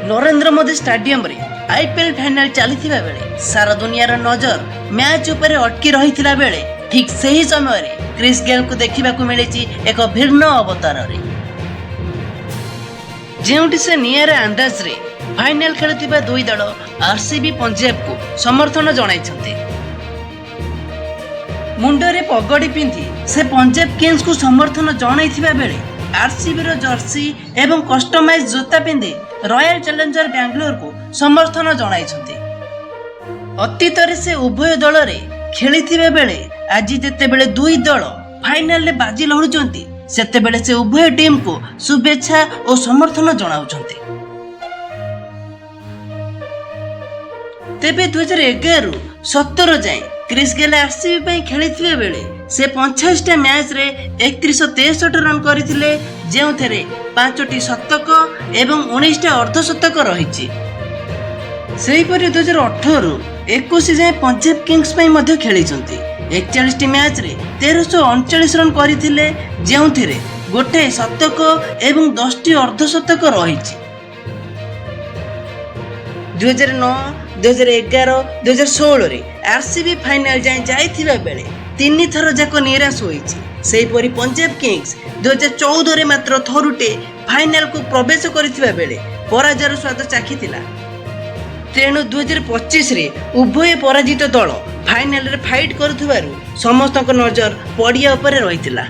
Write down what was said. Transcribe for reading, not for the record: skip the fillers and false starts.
ନରେନ୍ଦ୍ର ମୋଦି ଷ୍ଟାଡିୟମରେ IPL final ଚାଲିଥିବା ବେଳେ ସାରା ଦୁନିଆର ନଜର ମ୍ୟାଚ୍ ଉପରେ ଅଟକି ରହିଥିଲା ବେଳେ ଠିକ୍ ସେହି ସମୟରେ କ୍ରିସ୍ ଗେଲ୍କୁ ଦେଖିବାକୁ ମିଳିଛି ଏକ ଭିନ୍ନ ଅବତାରରେ, ଯେଉଁଠି ସେ ନିଆରା ଅନ୍ଦାଜରେ ଫାଇନାଲ ଖେଳୁଥିବା ଦୁଇ ଦଳ ଆରସିବି, ପଞ୍ଜାବକୁ ସମର୍ଥନ ଜଣାଇଛନ୍ତି। ମୁଣ୍ଡରେ ପଗଡ଼ି ପିନ୍ଧି ସେ ପଞ୍ଜାବ କିଙ୍ଗସକୁ ସମର୍ଥନ ଜଣାଇଥିବା ବେଳେ ଆରସିବିର ଜର୍ସି ଏବଂ କଷ୍ଟମାଇଜ ଜୋତା ପିନ୍ଧି ରୟାଲ ଚ୍ୟାଲେଞ୍ଜର ବାଙ୍ଗାଲୋରକୁ ସମର୍ଥନ ଜଣାଇଛନ୍ତି। ଅତୀତରେ ସେ ଉଭୟ ଦଳରେ ଖେଳିଥିବା ବେଳେ ଆଜି ଯେତେବେଳେ ଦୁଇ ଦଳ ଫାଇନାଲରେ ବାଜି ଲଢୁଛନ୍ତି, ସେତେବେଳେ ସେ ଉଭୟ ଟିମ୍କୁ ଶୁଭେଚ୍ଛା ଓ ସମର୍ଥନ ଜଣାଉଛନ୍ତି। ତେବେ 2011ରୁ 17 ଯାଏଁ କ୍ରିସ୍ ଗେଲ୍ ଆରସିବି ପାଇଁ ଖେଳିଥିବା ବେଳେ ସେ 85ଟା ମ୍ୟାଚ୍ରେ 3163 ରନ୍ କରିଥିଲେ, ଯେଉଁଥିରେ ପାଞ୍ଚଟି ଶତକ ଏବଂ 19ଟା ଅର୍ଦ୍ଧଶତକ ରହିଛି। ସେହିପରି 2018ରୁ 21 ଯାଏଁ ପଞ୍ଜାବ କିଙ୍ଗସ୍ ପାଇଁ ମଧ୍ୟ ଖେଳିଛନ୍ତି। 41ଟି ମ୍ୟାଚ୍ରେ 1339 ରନ୍ କରିଥିଲେ, ଯେଉଁଥିରେ ଗୋଟାଏ ଶତକ ଏବଂ 10ଟି ଅର୍ଦ୍ଧଶତକ ରହିଛି। 2009, 2011, 2016ରେ ଆରସିବି ଫାଇନାଲ ଯାଏଁ ଯାଇଥିବା ବେଳେ ତିନି ଥର ଯାକ ନିରାଶ ହୋଇଛି। ସେହିପରି ପଞ୍ଜାବ କିଙ୍ଗସ୍ 2014ରେ ମାତ୍ର ଥରୁଟେ ଫାଇନାଲକୁ ପ୍ରବେଶ କରିଥିବା ବେଳେ ପରାଜୟର ସ୍ୱାଦ ଚାଖିଥିଲା। ତେଣୁ 2025ରେ ଉଭୟ ପରାଜିତ ଦଳ ଫାଇନାଲରେ ଫାଇଟ୍ କରୁଥିବାରୁ ସମସ୍ତଙ୍କ ନଜର ପଡ଼ିଆ ଉପରେ ରହିଥିଲା।